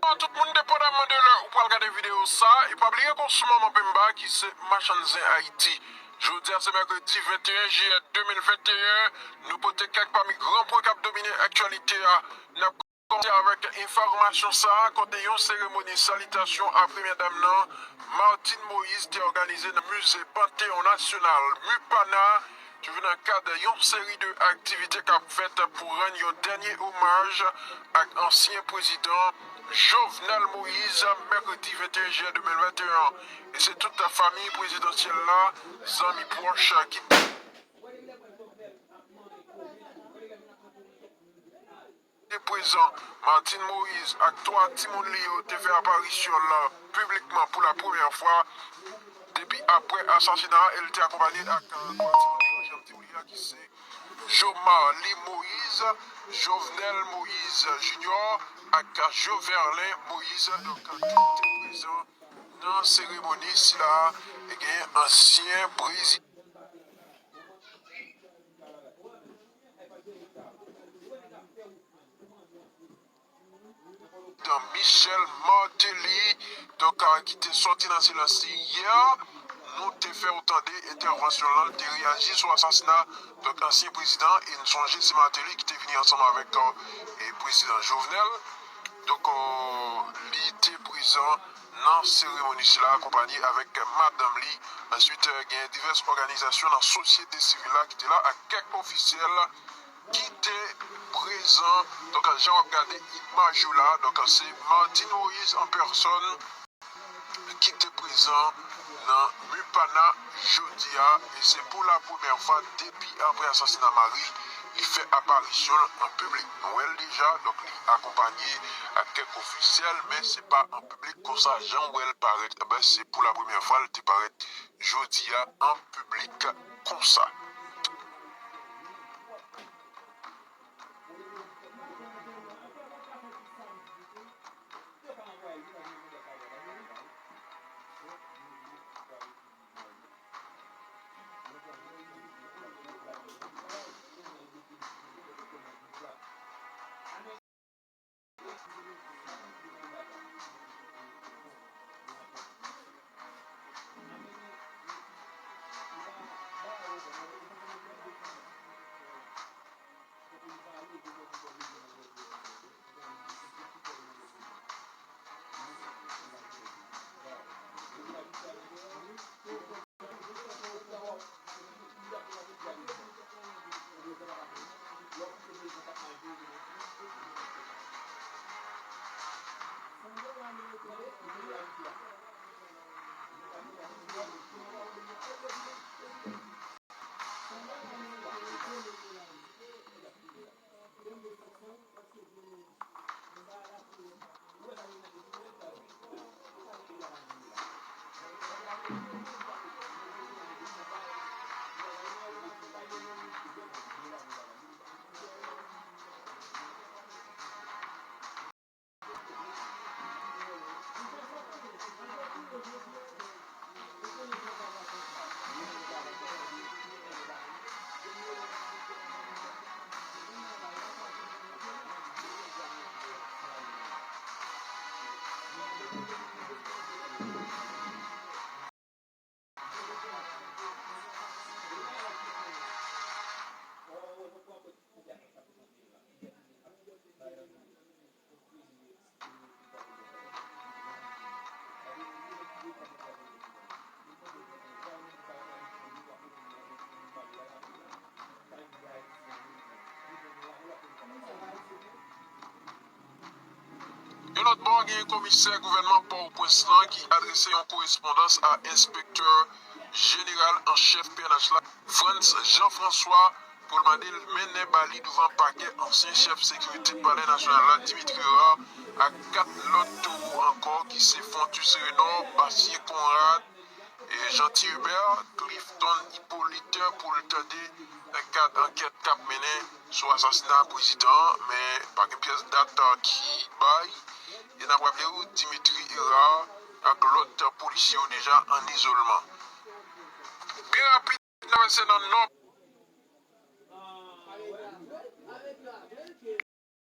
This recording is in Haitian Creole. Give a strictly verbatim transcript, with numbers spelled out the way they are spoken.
Tout moun, depandaman de lè ou pral gade videyo sa, e pa bliye ke w sou Manman Pemba ki se machann zen Ayiti. Jodi a se mèkredi venteyen jiyè de mil venteyen, nou pote kèk pami gran pwen k ap domine aktyalite a. N ap kòmanse avèk enfòmasyon sa a, kote yon seremoni salitasyon a premyè dam nan, Martine Moïse, te òganize nan mize Panteyon Nasyonal, MUPANA, ki vin nan kad yon seri de aktivite k ap fèt pou rann yon dènye omaj ak ansyen prezidan Jovenel Moïse, mèkredi venteyen jiyè de mil venteyen. E se tout fanmi prezidansyèl la, zanmi pwòch ki te prezan. Martine Moïse ak twa timoun li yo te fè aparisyon l piblikman pou la premyè fwa depi apre asasina a, e l te akonpanye ak, euh, twa timoun li yo, jan m di w li a, ki se Jomarly Moïse, Jovenel Moïse Junior ak Joverlin Moïse. Donk, tout te prezan nan seremoni sila a. E gen ansyen prezidan Michel Martelly, donk, a, ki te sòti nan silans li yè. Nou te fè w tande entèvansyon l, li te reyaji sou asasina, donk, ansyen prezidan, e n sonje se Martelly ki te vini ansanm avèk, e, prezidan Jovenel. Donk, euh, li te prezan nan seremoni sila, akonpanye avèk madanm li. Answit, euh, gen divès òganizasyon nan sosyete sivil la ki te la ak kèk ofisyèl ki te prezan. Donk, jan w ap gade imaj yo la, donk, se Martine Moïse an pèsòn ki te prezan nan MUPANA jodi a, e se pou la premyè fwa depi apre asasina mari l, li fè aparisyon l an piblik. Nou wè l deja, donk, li akonpanye ak kèk ofisyèl, men se pa an piblik konsa jan w wè l parèt. Enben, se pou la premyè fwa l te parèt jodi a an piblik konsa. Yon lòt bò, gen komisè gouvènman Pòtoprens lan ki adrese yon korespondans a enspektè jeneral an chèf P N H la, Frantz Jean François, pou l mande l mennen ba li douvan pakè ansyen chèf sekirite Palè Nasyonal la, Dimitri Hérard, ak kat lòt towo ankò, ki se Frontus Renord, Bastien Conrad, e Jeanty Hubert, Clifton Hyppolite, pou l tande nan kad ankèt k ap mennen sou asasina prezidan an, men pa gen pyès dat ki bay. E n ap raple w, Dimitri Hérard ak lòt polisye yo deja an izolman. Byen rapid, n ap pase nan Nò